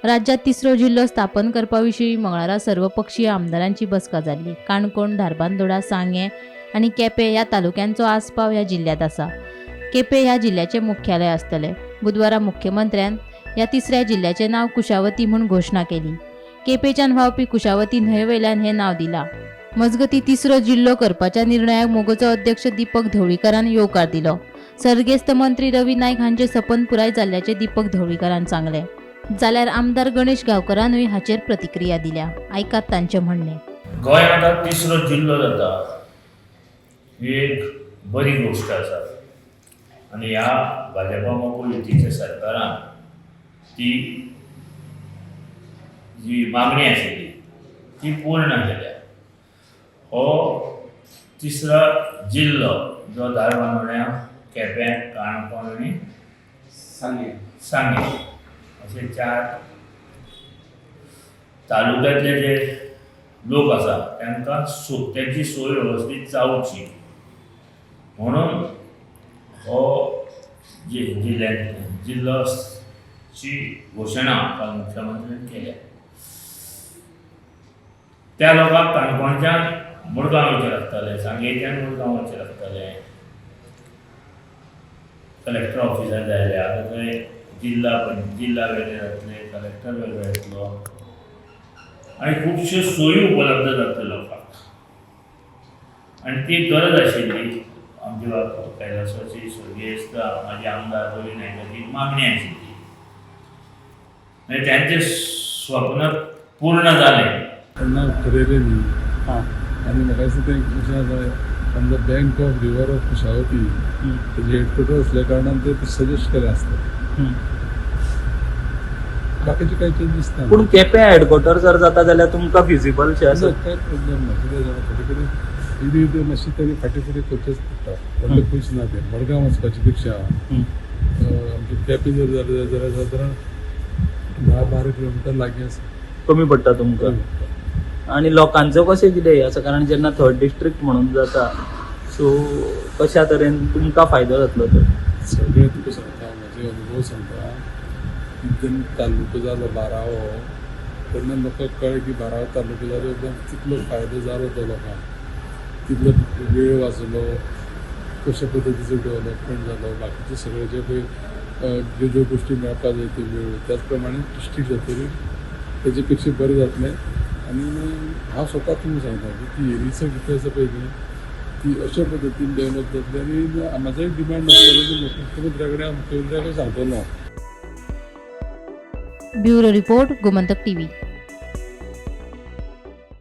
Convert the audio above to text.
राज्यांत तिसरो जिल्लो स्थापन करपा विशीं मंगळारा सर्वपक्षीय आमदारांची बसका जाल्ली. काणकोण, धारबांदोडा, सांगें आनी केपें ह्या तालुक्यांचो आस्पाव ह्या जिल्ल्यांत आसा. केपें ह्या जिल्ल्याचें मुख्यालय आसतलें. बुधवारा मुख्यमंत्र्यान ह्या तिसऱ्या जिल्ल्याचें नांव कुशावती म्हूण घोशणा केली. केपेंच्यान व्हांवपी कुशावती न्हंय वयल्यान हें नांव दिलां. मजगतीं, तिसरो जिल्लो करपाच्या निर्णयाक मगोचो अध्यक्ष दीपक ढवळीकारान येवकार दिलो. सर्गेस्त मंत्री रवी नायक हांचे सपन पुराय जाल्ल्याचें दीपक ढवळीकारान सांगलें. जाल्यार आमदार गणेश गांवकरानूय हाचेर प्रतिक्रिया दिल्या. आयकात तांचें म्हणणें. गोंय आतां तिसरो जिल्लो जाता ही एक बरी गोश्ट आसा आनी ह्या भाजपा मगो युतीच्या सरकारान ती जी मागणी आशिल्ली ती पूर्ण केल्या. हो तिसरो जिल्लो जो धारबांदोड्यां, केपें, काणकोण आनी सांगें. सांगें अशे चार तालुक्यांतले जे लोक आसा तांकां तेंची सोय वेवस्थीत जावची म्हणून हो जिल्ल्यांत जिल्लोची घोशणा काल मुख्यमंत्र्यान केल्या. त्या लोकांक काणकोणच्यान मुरगांव वयचें लागतालें, सांगेच्यान मुरगांव वयचें लागतालें. कलेक्टर ऑफिसार जाय आतां थंय जिल्ला जिल्ला वेगळे जातले, कलेक्टर वेगळे येतलो आनी खुबश्यो सोयी उपलब्ध जातल्यो लोकांक आनी ती गरज आशिल्ली. आमच्या कैलासवासी स्वर्गेस्त माजी आमदार रवी नायकाची मागणी आशिल्ली. म्हणजे त्यांचें स्वप्न पूर्ण जालें. तेन्ना ठरयलें न्ही. आनी म्हाका दिसता तें कशें आसा, on the bank of river of Kushavati तेजें हेडक्वॉर्टर आसल्या कारणान ते सजेस्ट केलें आसता. बाकीचे कांय चेंजीस ना. पूण केपें हेडक्वॉर्टर जर जाता जाल्यार तुमकां फिजिबल शें आसा? ना, कांय प्रॉब्लेम ना. कितें जाणा, थोडे कडेन इल्ली इल्ली मातशी तरी फाटीं फुडें करचेंच पडटा. व्हडलें पयशे ना ते. मडगांव वचपाची पेक्षा आमचें केपें जर जालें जाल्यार सादारण 10-12 किलोमिटर लागीं आसा. कमी पडटा तुमकां. आनी लोकांचो कशें कितें हें आसा? कारण जेन्ना थर्ड डिस्ट्रिक्ट म्हणून जाता, सो कशा तरेन तुमकां फायदो जातलो तर? सगळें तुका सांगता, म्हजे अनुभव सांगता की जेन्ना तालुको जालो बारावो तेन्ना लोकांक कळ्ळें की बारावो तालुको जालो उपरांत कितलो फायदो जालो तो लोकांक, कितलो वेळ वाचलो, कशा पद्दतीचो डेवलपमेंट जालो, बाकीचे सगळे जे पळय ज्यो ज्यो गोश्टी मेळपाक जाय त्यो मेळ्ळ्यो. त्याच प्रमाणे डिस्ट्रिक्ट जातकीर तेजे पेक्षा बरें जातलें. आनी हांव स्वता तुमकां सांगता की ती एरिसा कितें आसा पळय न्ही, ती अशा पद्दतीन डेवलप जातली. आनी म्हाजो एक डिमांड आसतलो की मुख्यमंत्र्या कडेन हांव मुख्यमंत्र्या कडेन सांगतलो. Bureau report, Gomantak TV.